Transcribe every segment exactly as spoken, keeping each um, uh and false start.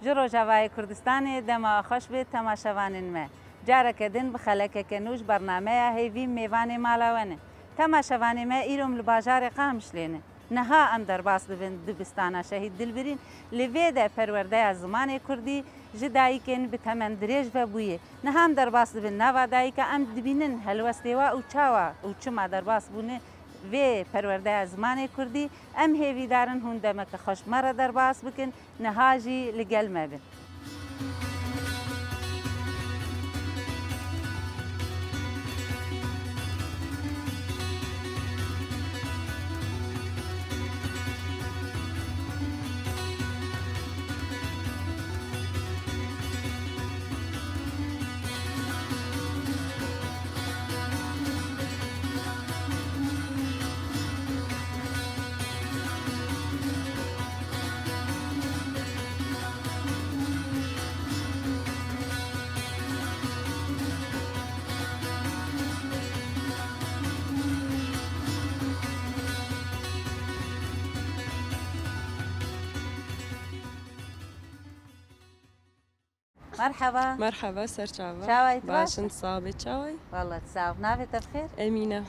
Ji Rojavayê Kurdistanê dema xweş bi temaşevanên me. Careke din bi xelekeke nû ji bernameya Hêvî mêvanê mala we ne. Temaşevanê me, îro em li bajarê Qamişlê ne. Niha em derbas dibin dibistana Şehîd Dilbirîn. Li vê de perwerdeya zimanê kurdî ji dayikên bi temen dirêj ve bûye. Niha em derbas dibin nava dayika, em dibînin helwestê wa û çawa û çima derbas bûne vê perwerdeya zimanê kurdî. Em hêvîdar in hûn demeke xweş me re derbas bikin. Niha jî li gel me bin. Merhaba. Merhaba, ser çava. Çawayî, tu baş? Baş in, sabê çawayî? Wallah, tu sax. Navê te bi xêr? Emîne.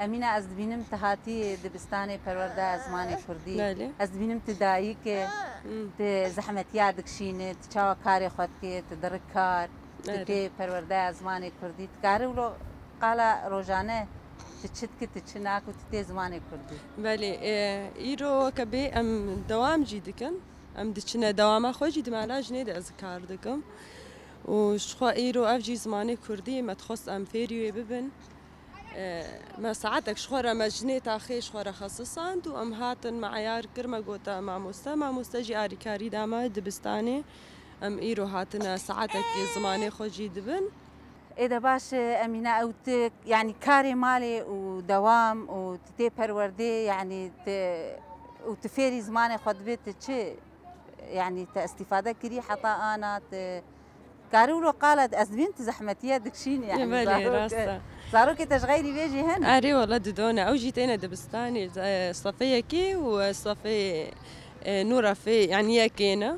Emîne, ez dibînim tu hatî dibistanê perwerdeya zimanê kurdî. Belê. Ez dibînim tu dayik e, Hmm. tu zehmetiya dikişîne, tu çawa karê xwe dikê, tu diri kar, tu Erê. tê perwerdeya zimanê kurdî. Tu karî wilo qala rojane tu çi dikî, tu çi nakî, tu tê zimanê kurdî? Belê, e, îro weke bê em dewam jî dikin. Em diçine dewama xwe jî di mala jinê de ez kar dikim. Û ji xwe îro ev jî zimanê kurdî me dixwest em fêrî wê bibin. E, me saetek ji xwe re me jinê taxê ji xwe re xesisand û em hatin me eyar kir, me gote mamoste. Mamoste jî arîkarî da me dibistanê. Em îro hatine saetekê zimanê xwe jî dibin. Ê de baş e, Emîne, ew tu, yanî karê malê û dewam û tu tê perwerdê, yanî tu, û tu fêrî zimanê xwe dibî, tu çi, yanî tu îstîfade kirî heta ana, tu karî wilo qala ez dibînim tu zehmetiye dikişînî, yanî Belê, zarok, rast e. zarokê te ji xeyrî vê jî hene? Erê, wela didone. Ew jî têne dibistanê, e, sefê yekê û, e, sefê, e, nû refê, yanî yekê ne.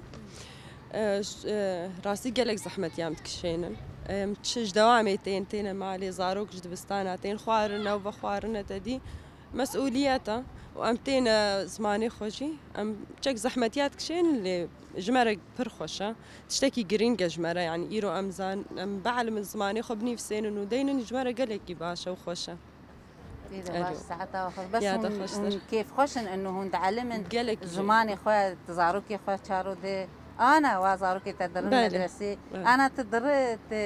E, ş-, e, rastî gelek zehmetî em dikişênin. Em çi ji dewamê tên, têne malê, zarok ji dibistana tên, xwarine û vexwarine te dî mesûliyet e û em têne zimanê xwe jî. Em çek zehmetiya dikişênin lê ji me re pir xweş e. Tiştekî girîng e ji me re, yanî îro em zan-, em bielimin zimanê xwe binivîsênin û deynin ji me re gelekî baş e û xweş e. Ê de Erê. baş, saeta we xweş. Bes Ya te hûn, xweştir. hûn kêfxweş in û hûn dielimin Gelekî. zimanê xwe, di zarokê xwe çaro de ana, wa zarokê te dirin Belê. medresê. Evet. Ana tu diri, tu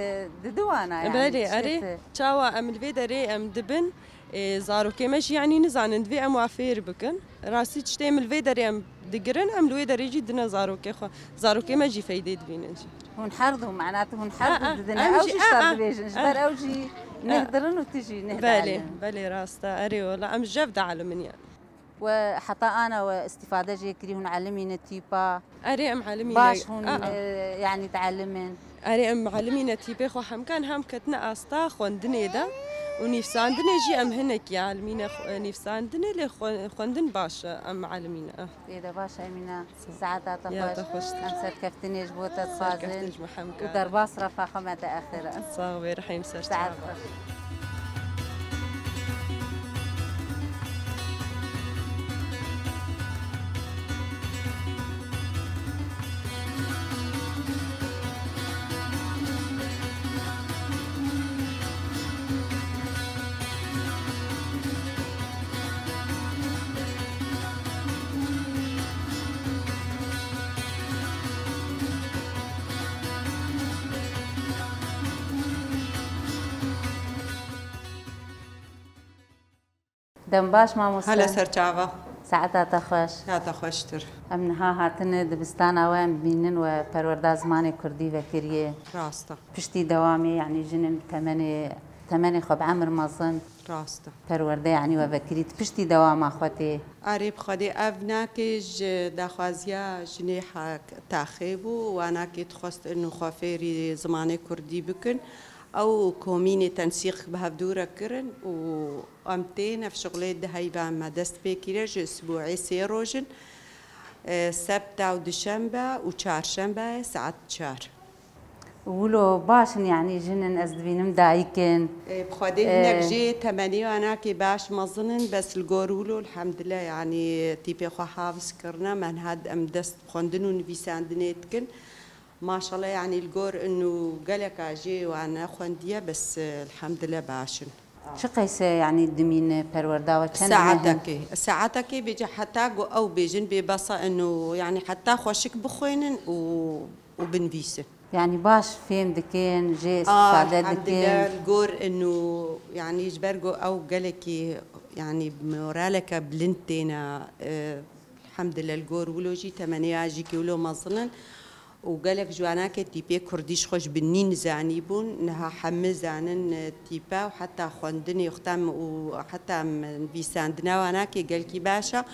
didiwana, yani, Belê, tiştê erê. tu. Çawa em li vê derê em dibin, e, zarokê me jî, yani, nizanin, divê em wa fêr bikin. Rastî tiştê em li vê derê em digirin, em li wê derê jî dine zarokê xwe. Zarokê me jî feydê dibînin jî. Hûn her du, mena tu hûn her A, du a, didine. em Ew jî, jî a, şer a, dibêjin. Ji a. ber ew jî neh A. dirin û tu jî neh Belê, dielin. belê rast e. Erê wela em jev dielimin yani. We heta ana we îstîfade jê kirî, hûn elimîne tîpa? Erê em elimîne. Baş hûn, A, a. e, yani dielimin? Erê em elimîne tîpê xwe hemkan hem ketine asta xwendinê de û nîvsandinê jî em hinekî elimîne xwe-, nîvsandinê lê xwe-, xwendin baş e em elimîne. Ê de baş Emîne. Saeta te Ya xweş. te xweş. Em serkeftinê ji bo te dixwazin. Serkeftin ji me hem û kare. derbas refa xwe me te exire. Sax bê, rehîm ser Saet çava. xweş. Dem baş mamoste. Hele ser çava. Saeta te xweş. Ya te xweştir. Em niha hatine dibistana we em bînin we perwerda zimanê kurdî vekiriye. Rast e. Piştî dewamê, yanî jinên temenê, temenê xwe bi emir mezin Rast e. perwerde, yanî we vekirî. Tu piştî dewama xwe tê. Erê bi Xwedê ev nakê ji daxwaziya jinê hak taxê bû. Wa nakê dixwest inu xwe fêrî zimanê kurdî bikin. Ew komînê tensîq bi hevdû re kirin û em tên ev şixulê di heyva me dest pê kire ji sibûê sê roj in. E, sebta û dişembe û çarşembe saet çar. Wilo baş in, yanî jin in, ez dibînim dayik in. E, bi Xwedê hinek jê temenî wan nakê baş mezin in, bes li gor wilo elhamdillah, yanî tîpê xwe hafiz kirine, me niha em dest bi xwendin û nivîsandinê dikin. Maşallah, yanî li gor in û geleka jê wan nexwendiye, bes elhamdillah baş in. Çi qeyse, yanî dimîne perwerda we çend meh in? Saetekê, saetekê bêje heta ku ew bêjin bê besa in û, yanî heta xweşik bixwînin û, û binivîsin. Yanî baş fêm dikin, jê istifade dikin. Elhamdilillah, li gor in û, yanî ji ber ku ew gelekî, yanî moraleke bilind têne, e, elhamdilillah, li gor wilo jî temenê ya jî kê wilo mezin in. Û gelek ji wanakê tîpê kurdî ji xwe ji binî nizanîbûn, niha hemî zanin, e, tîpe û heta xwendinê xwe û heta nivîsandina wanakê gelkî baş e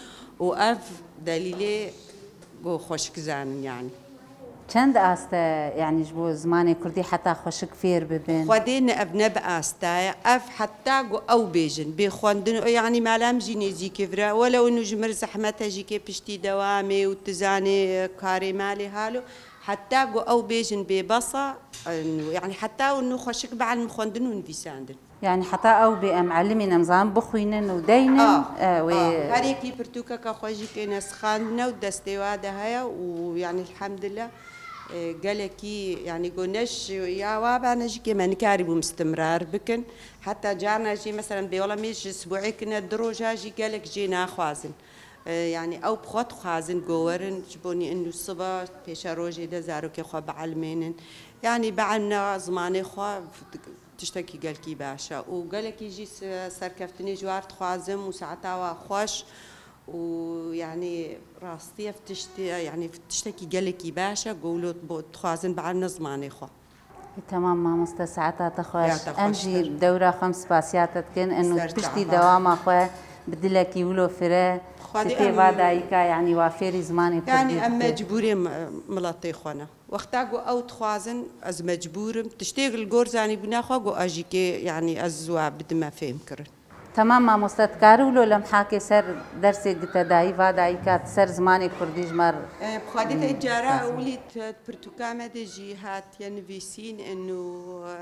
û ev delîlê ku xweşik zanin, yanî. Çend aste, yanî ji bo zimanê kurdî heta xweşik fêr bibin? Xwedê ne, ev ne bi asta ye. Ev heta ku ew bêjin, bê xwendin, yanî mala min jî nêzîkê vir e. Welew inu ji mir zehmet e jî kê piştî dewamê û tu zanê karê malê halo. Heta ku ew bêjin bê besa, yanî heta inu xweşik bielmin xwendin û nivîsandin. Yanî heta ew bê em elimîn, em zanin bixwînin û deynin, Ah, e, wê ah, her yekî pirtûkeke xwe jî kêne sixandine û destê wa de heye û, yanî elhamdillah, e, gelekî, yanî go neş ya wa bane jî kê me nikarîbûm istimrar bikin. Heta carna jî, meselen, bê wela mêj ji sibûê kine du roja jî gelek jê naxwazin. E, yanî ew bi xwe dixwazin go werin, ji bo nî inu siba pêşerojê de zarokê xwe bielmênin. Yanî bielmina zimanê xwe tiştekî gelkî baş e û gelekî jî se-, serkeftinê ji war dixwazim û saeta wa xweş û, yanî rastî ev tiştî, yanî tiştekî gelekî baş e, ku wilo bo-, dixwazin bielmine zimanê xwe. Ê, temam mamoste, saeta te xweş. Ya te xweştir. Em jî dewra xwe em spasiya te dikin. Eno piştî dewama xwe bi dilekî wilo fire, Xwedê tu tê em va dayika, yanî wa fêrî zimanê kurdî bike. Yanî em mecbûrê miletê xwe ne. Wexta ku ew dixwazin, ez mecbûr im. Tiştê li gor zanîbûna xwe ku ez jî kê, yanî ez wa bidime fêhmkirin. Temam mamoste, tu karî wilo lemhakê ser dersê ku te dayî va dayika, tu ser zimanê kurdî ji me re. E, bi Xwedê te cara ewilî di pirtûka me de jî hatiye nivîsîn, eno, e,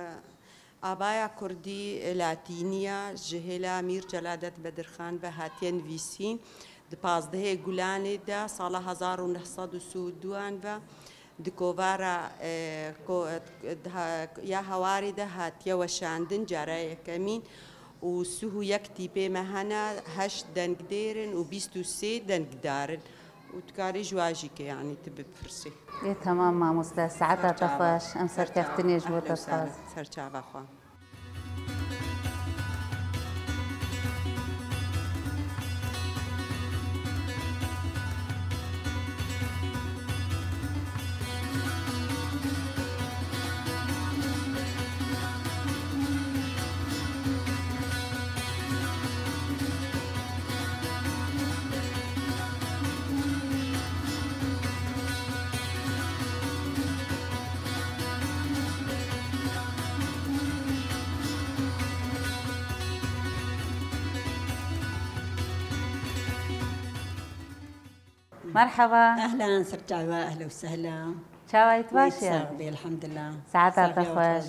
abaya kurdî latîniya ji hêla Mîr Celadet Bedirxan ve hatiye nivîsîn. Di pazdehê Gulanê de sala hezar û neh sed û sî û duan ve di kovara, e, ko-, e, diha-, ya Hewarê de hatiye weşandin cara yekemîn û sî û yek tîpê me hene, heşt dengdêr in û bîst û sê dengdar in û tu karî ji wa jî kê, yanî tu bipirsî. Ê temam mamoste, saeta te xweş, em serkeftinê ji bo te dixwazin. Ser çava xwe. Merhaba. Ehlen, ser çava, ehlen û sehlen. Çawayî tu baş î? Sax bî, elhamdulillah. Saeta te xweş.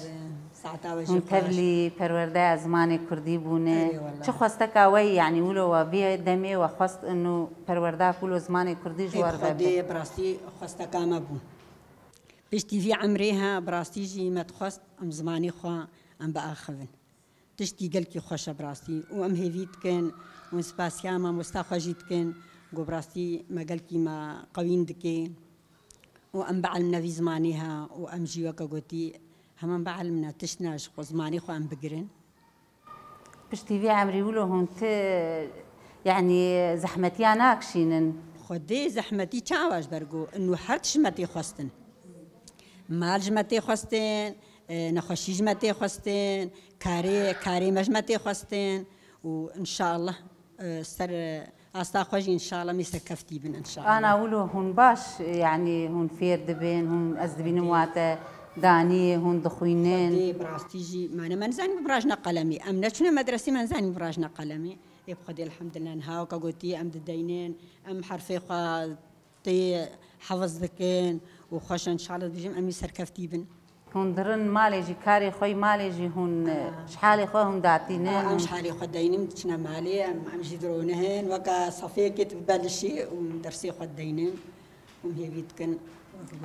Saeta we jî xweş. Hûn tevlî perwerdeya zimanê kurdî bûne. Çi xwesteka we yî, yanî wilo we vê demê we xwest inu perwerda ku wilo zimanê kurdî ji we re be? Xwedê bi rastî xwesteka me bû. Piştî vî emrê he bi rastî jî me dixwest em zimanê xwe em biaxivin. Tiştî gelkî xweş e bi rastî û em hêvî dikin û spasiya mamosta xwe jî dikin ku bi rastî me gelkî me qewîn dike û em bielmine vî zimanî he û em jî weke gotî hema bielmine tiştine ji xwe zimanî xwe em bigirin. Piştî vî emrî wilo hûn ti, yanî zehmetiya nakişînin? Xwedê zehmetî çawa ji ber ku inu her tişt me tê xwestin. Mal ji me tê xwestin, e, nexweşî ji me tê xwestin, karê, karê me ji me tê xwestin û înşallah, e, ser, e, asta xwe jî înşallah mê serkeftî bin înşallah. Ana wilo hûn baş, yanî hûn fêr dibin, hûn ez dibînim wate danî, hûn dixwînin. Xwedê bi rastî jî me ne, me nizanî bibrajne qelemê. Em neçûne medresê, me nizanî bibrajne qelemê. Ê bi Xwedê elhamdulillah niha weke gotî em dideynin, em herfê xwe tê hefiz dikin û xweş in, inşallah dibêjim em ê serkeftî bin. Hûn dirin malê jî, karê xwe yî malê jî hûn, e, ji halê xwe hûn datînin? Em ji halê xwe deynin, diçine malê, em, em jî dironihin, weke sefêkê tu bibe lişî û dersê xwe deynin û hêvî dikin.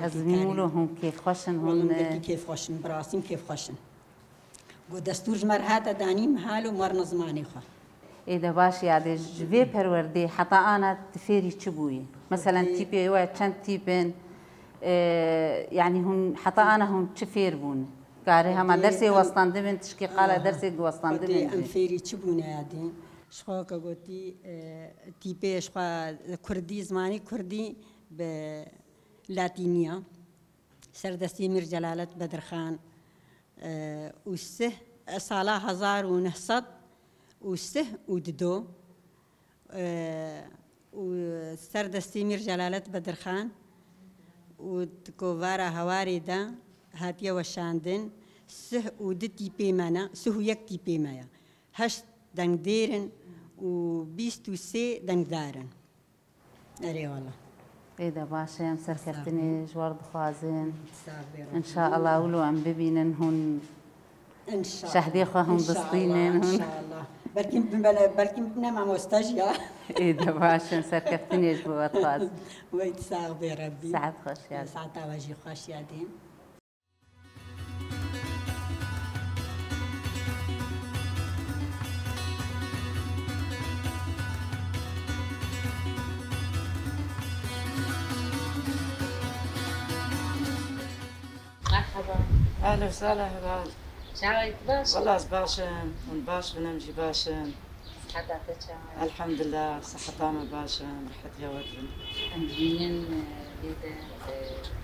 Ez nîm wilo hûn kêfxweş in, hûn, e, gelkî kêfxweş in, bi rastî kêfxweş in. Got, destûr ji me re hate danîn, mihal û me re zimanê xwe. Ê de baş ya, dê ji vê perwerdê heta ana tu fêrî çi bûyî? Meselen, tîpê we çend tîp in? E, yanî hûn heta ana hûn çi fêr bûn? Karê hema dersê westandibin, tişkî qala dersê westandibin. Em fêrî çi bûne ya dîn? Ji xwe ke gotî, e, tîpê ji xwe kurdî, zimanî kurdî bi latîniya. Serdestî Mîr Celalet Bedirxan, e, û sih, e, sala hezar û neh sed û sih û dido, e, û serdestî Mîr Celalet Bedirxan û di kovara Hewarê de hatiye weşandin, sih û du tîpê me ne, sih û yek tîpê me ye. Heşt dengdêr in û bîst û sê dengdar in. Erê wala. Ê de baş e, em serkeftinê ji we re dixwazin. Sax bê, Rabbî. Înşallah wilo em bibînin hûn, înşallah, şehdê xwe hûn, înşallah, bistînin hûn. Înşallah. Belkî, belkî ne mamoste jî ya. Ê de baş e, em serkeftinê ji we dixwazin. Wey sax bê Rabbî. Saet xweş ya. Saeta we jî xweş ya dîn. Merhaba. Ehlen we sehlen, Hilal. Çawa yî, baş? Wela ez baş im, hûn baş bin, em jî baş in. Siheta te çawa ye? Elhamdulillah, siheta me baş e, em rehetiya we dibin. Em dibînin, e, vê de, e,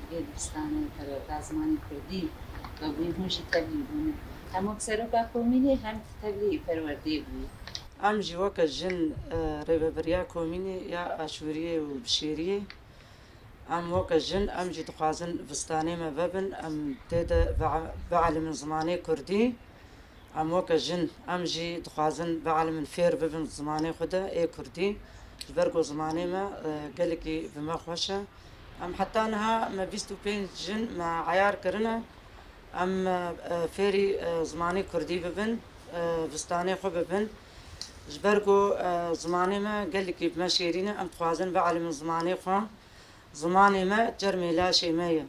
vê dibistanê perwerda zimanê kurdî vebûyî, hûn jî tevlî bûne. Hem wek seroka komînê hem tevlî perwerdê bûyî. Em jî weke jin, e, rêveberiya komînê ya Aşûriyê û Bişêriyê. Em weke jin, em jî dixwazin vistanê me vebin, em tê de ve-, veelimin zimanê kurdî. Em weke jin, em jî dixwazin veelimin fêr bibin zimanê xwe de ê kurdî. Ji ber ku zimanê me, e, gelekî bi me xweş e. Em heta niha me bîst û pênc jin me eyar kirine. Em, e, fêrî, e, zimanê kurdî bibin, e, vistanê xwe bibin. Ji ber ku, e, zimanê me gelekî bi me şêrîn e, em dixwazin veelimin zimanê xwe. Zimanê me çermê laşê me ye.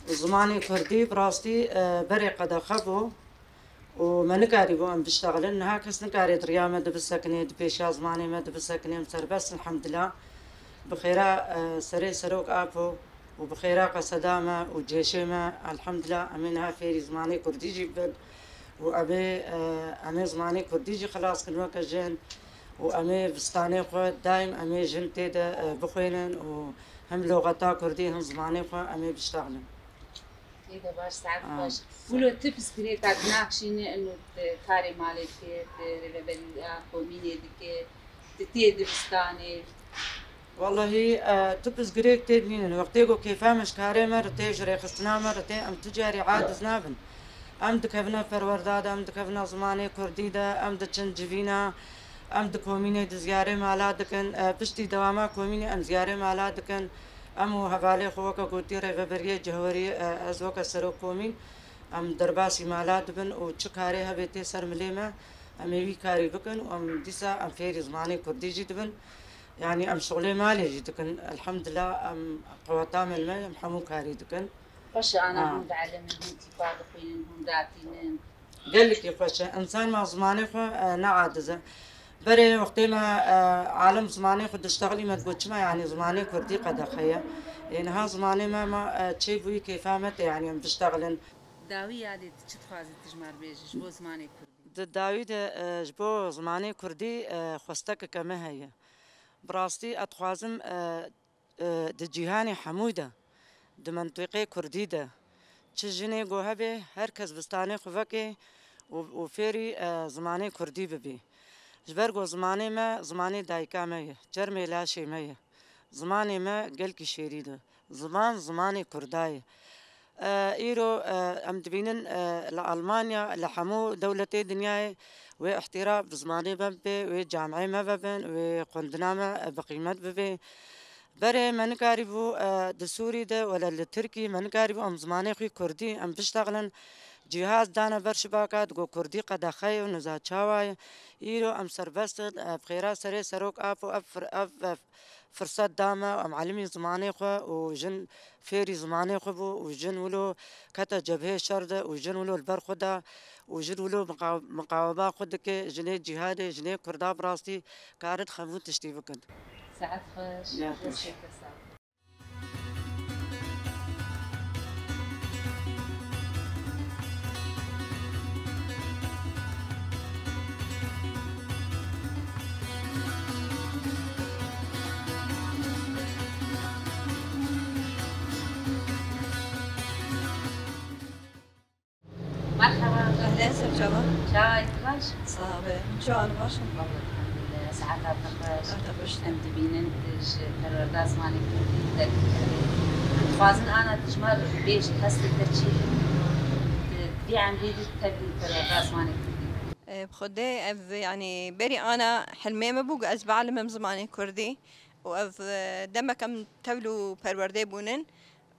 Zimanê kurdî bi rastî, e, berê qedexe bû û me nikarîbû em biştexilin. Niha kes nikarê di riya me de bisekine, di pêşiya zimanê me de bisekine. Em serbest in, elhamdulillah. Bi xêra, e, serê serok Apo û bi xêra qeseda me û cêşê me, elhamdulillah, em ê niha fêrî zimanê kurdî jî bibin û em ê, e, em ê zimanê kurdî jî xilas kin weke jin. û em ê vistanê xwe daîm em ê jin tê de, e, bixwînin û him loxeta kurdî him zimanê xwe em ê biştexilin. Tê de baş, saet xweş. Wilo tu pirsgirêka tu naxşînî û tu karê malê dikî, tu rêveberiya komînê dikî, tu tê dibistanê? Wellahî, e, tu pirsgirêk tê nînin. Wextê ku kêfa me ji karê me re tê, ji rêxistina me re tê, em tu carî aciz nabin. Em dikevine perwerda de, em dikevine zimanê kurdî de, em diçin civîna, em di komînê de ziyarê mala dikin. E, piştî dewama komînê em ziyarê mala dikin. Em û hevalê xwe weke gotî rêveberiyê cihwerî, e, ez weke serok komîn, em derbasî mala dibin û çi karê hebe tê ser milê me, em ê wî karî bikin û em dîsa em fêrî zimanê kurdî jî dibin. Yanî em şixulê malê jî dikin. Elhamdulillah, em qeweta me li me, em hemû karî dikin. Xweş e, ana hûn dielimin, hûn tîpa dixwînin, hûn datînin. Gelekî xweş e. Însan ma zimanê xwe, e, neacize. Berê wextê me, e, alim zimanê xwe diştexilî me digot, çima, yanî zimanê kurdî qedexe ye. Ê niha zimanê me, ma, e, çêbûyî kêfa me tê, yanî em biştexilin. Dawî yadê tu çi dixwazî tu ji me re bêjî ji bo zimanê kurdî? Di dawî de, e, ji bo zimanê kurdî, e, xwestekeke me heye. Bi rastî ez dixwazim, e, e, di cîhanê hemû de, di mintîqê kurdî de, çi jinê go hebe, her kes vistanê xwe veke û, û fêrî, e, zimanê kurdî bibî. Ji ber go zimanê me, zimanê dayika me ye, çermê laşê me ye. Zimanê me gelkî şêrîn e. Ziman, zimanê kurda ye. E, îro, e, em dibînin, e, li Almanya, li hemû dewletê dinyayê wê îhtîraf bi zimanê me bibe, wê camiyê me vebin, wê xwendina me, e, bi qîmet bibe. Berê me nikarîbû, e, di Sûrî de wele li Tirkî me nikarîbû em zimanê xwe kurdî em biştexilin. Cîhaz dane ber şibaka, digo kurdî qedexe ye û niza çawa ye. Îro em serbest in, e, bi xêra serê serok ap û ev fir-, ev, ev firset da me, em elimî zimanê xwe û jin fêrî zimanê xwe bû û jin wilo kete cebheyê şer de û jin wilo li ber xwe da û jin wilo miqa-, miqawema xwe dike, jinê cîhadê, jinê kurda bi rastî karin hemû tiştî bikin. Saet xweş. Ya xweş. Destê te sax. Merhaba. Ehlen Sevcava. Çawa yî, tu baş? Sax be. Çawa, baş im? Elhamdulillah. Saeta te xweş. Saeta xweş. Em dibînin tu ji perwerda zimanê kurdî derketibî. Em dixwazin ana tu ji me re bêjî hestê te çi ye? Tu di vî emrê de tevlî perwerda zimanê kurdî. E, bi xwedê ev, yanî berî ana hilmê min bû ku ez bialimim zimanê kurdî û ev, e, demek em tevlî perwerdê bûnin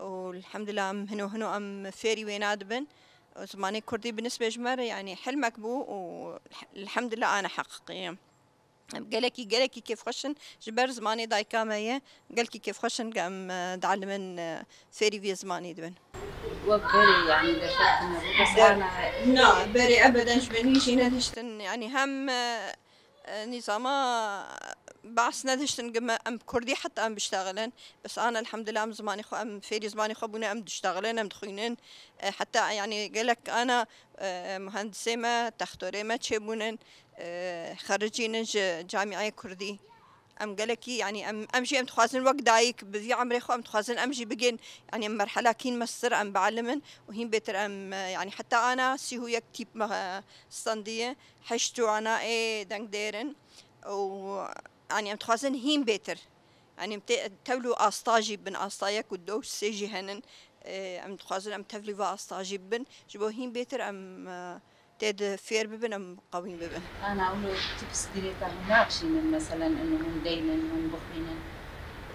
û elhamdulillah em hino hino em fêrî wêna dibin. Zimanê kurdî bi nisbê ji me re, yanî hilmek bû û elhamdulillah ana heqiqiye. Em gelekî, gelekî kêfxweş in ji ber zimanê dayika me ye. Gelkî kêfxweş in ku em, e, dialimin, e, fêrî vê zimanê dibin. Wek berê, yanî derfet tune bû, bes ana. Na, berê ebeden ji binî jî nediştin. Yanî hem, e, e, nîzama behs nediştin ku me, em kurdî heta em biştexilin. Bes ana elhamdulillah em zimanê xwe, em fêrî zimanê xwe bûne, em diştexilin, em dixwînin. E, heta yanî gelek ana, e, muhendisê me, textorê me çêbûnin, e, xericînin ji camîayê kurdî. Em gelekî, yanî em, em jî em dixwazin wek dayik bi vî emrê xwe em dixwazin em jî bigên, yanî em merhela kîn mestir em bialimin û hîn bêtir em, e, yanî heta ana sî û yek tîp me, e, standiye, heşt wana ê dengdêr in û, yanî em dixwazin hîn bêtir. Yanî em tê-, tevlî asta jî bin, asta yek û du û sê jî henin. E, em dixwazin em tevlî va asta jî bibin. Ji bo hîn bêtir em, e, tê de fêr bibin, em qewîn bibin. Ana wilo tu pirsgirêka hûn naxşînin, meselen, inu hûn deynin, hûn bixwînin?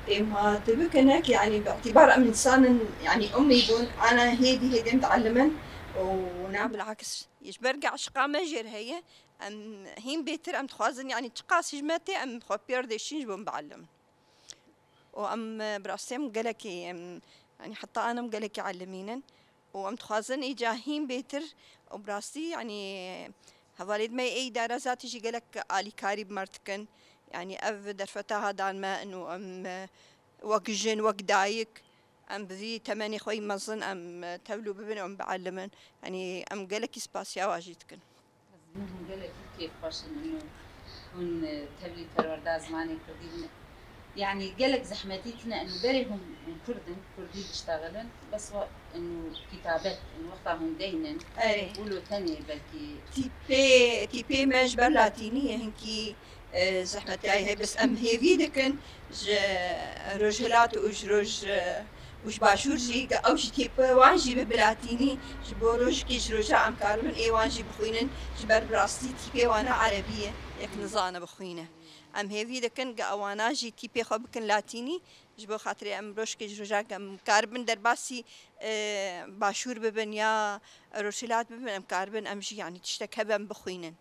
Ê ma tu bikin ek, yanî bi îtîbar em însan in, yanî umî bûn, ana hêdî hêdî em dialimin û na. Bilakis, ji ber ku eşqa me jê re heye, em hîn bêtir em dixwazin, yanî çiqas ji me tê, em xwe pêr dêşîn ji bo em bialimin. Û em, e, bi rastî em gelekî, em, yanî heta an em gelekî elimînin. Û em dixwazin îca hîn bêtir û bi rastî, yanî hevalê me ê îdare zatî jî gelek alîkarî bi me re dikin. Yanî ev derfeta ha dan me û em, e, wek jin, wek dayik, em bi vî temenê xwe yî mezin, em, e, tevlû bibin û em bialimin. Yanî em gelekî spasiya wa jî dikin. Ez hûn gelekî kêfxweş in û hûn, e, tevlî perwerda zimanê kurdî bin. Yanî gelek zehmetî tune in berê hûn, hûn kurd in, kurdî diştexilin, bes wa in kitabet in wexta hûn deynin. Erê. Wilo tenê belkî. Tîpê, tîpê me ji ber latînî ye hinkî, e, zehmetiyayê heye, bes em hêvî dikin ji rojhilat û ji roj, e, û ji başûr jî, ke ew jî tîpê wan jî bibe bi latînî, ji bo rojekê ji roja em karibin ê wan jî bixwînin, ji ber bi rastî tîpê wana erebî ye, yek nizane bixwîne. Em hêvî dikin ke ewana jî tîpê xwe bikin latînî, ji bo xatirê em rojekê ji roja ke em karibin derbasî, e, başûr bibin ya rojhilat bibin, em karibin em jî, yanî tiştek hebe em bixwînin.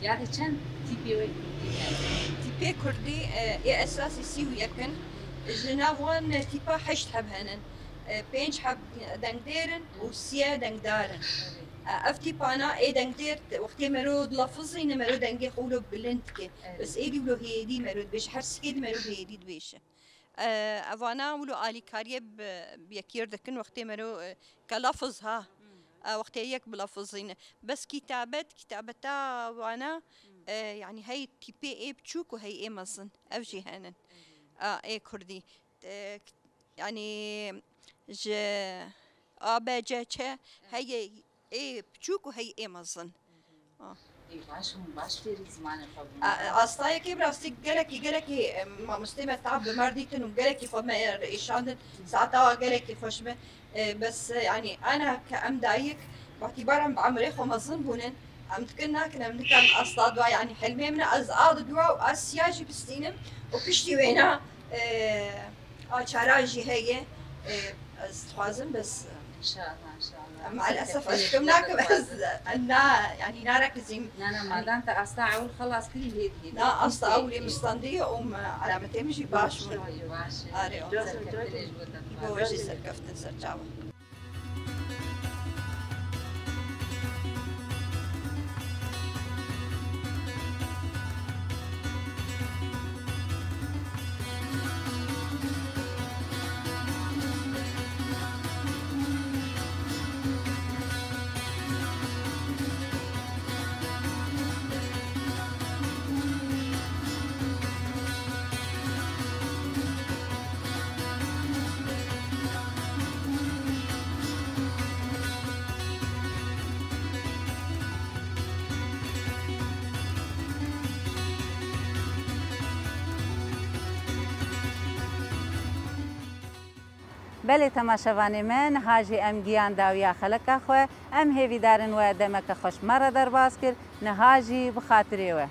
Yadê çend tîpê wê kurdî hene? Tîpê kurdî, e, ê esasî sî û yek in. Ji nav wan tîpa heşt heb henin. E, pênc heb dengdêr in û siyê dengdar in. E, ev tîpana ê dengdêr, wextê mero dilafizîne, mero dengê xwe wilo bilind dike. Evet. Bes êdî wilo hêdî mero dibêje, her sîkê di mero hêdî dibêje. E, evana wilo alîkariyê bi, bi yekî re dikin, wextê mero, e, ke lafiz ha. E, wextê yek bilafizîne. Bes kîtabet, kîtabeta wana, e, yanî hey tîpê ê biçûk û hey ê mezin. Ev jî henin. A, ê kurdî. E, yanî ji A B C ç heye ê biçûk û hey ê mezin. A. Ê, baş hûn baş fêrî zimanê xwe bûn. A, a, astayekê bi rastî gelekî, gelekî, e, mamostê me tab bi me re dîtin û gelekî xwe me re îşandin. Saeta wa gelekî xweş be. E, bes, e, yanî ana ke em dayik, batîbaran bi emrê xwe mezin bûnin, Em dikin nakin, em nikan asta dua, yanî hilmê min e, ez a dua û a siya jî bistînim û piştî wêna, e, a çara jî heye. E, ez dixwazim bes, e, İnşallah, inşallah. Maalesef ez kim nakim, ez, e, na, yanî narekizîm. Na, na, madan te asta ewil xelas kirî, hêdî, hêdî. Na, asta ewilê min standiye û me alametê min jî baş bûn. Baş e. Are, o. Serkeftinê ji bo te. Bo we jî serkeftin ser çavan. Belê temaşevanê me, niha jî em giyan dawiya xeleka xwe. Em hêvîdar in we demeke xweş me re derbas kir. Niha jî bi xatirê we.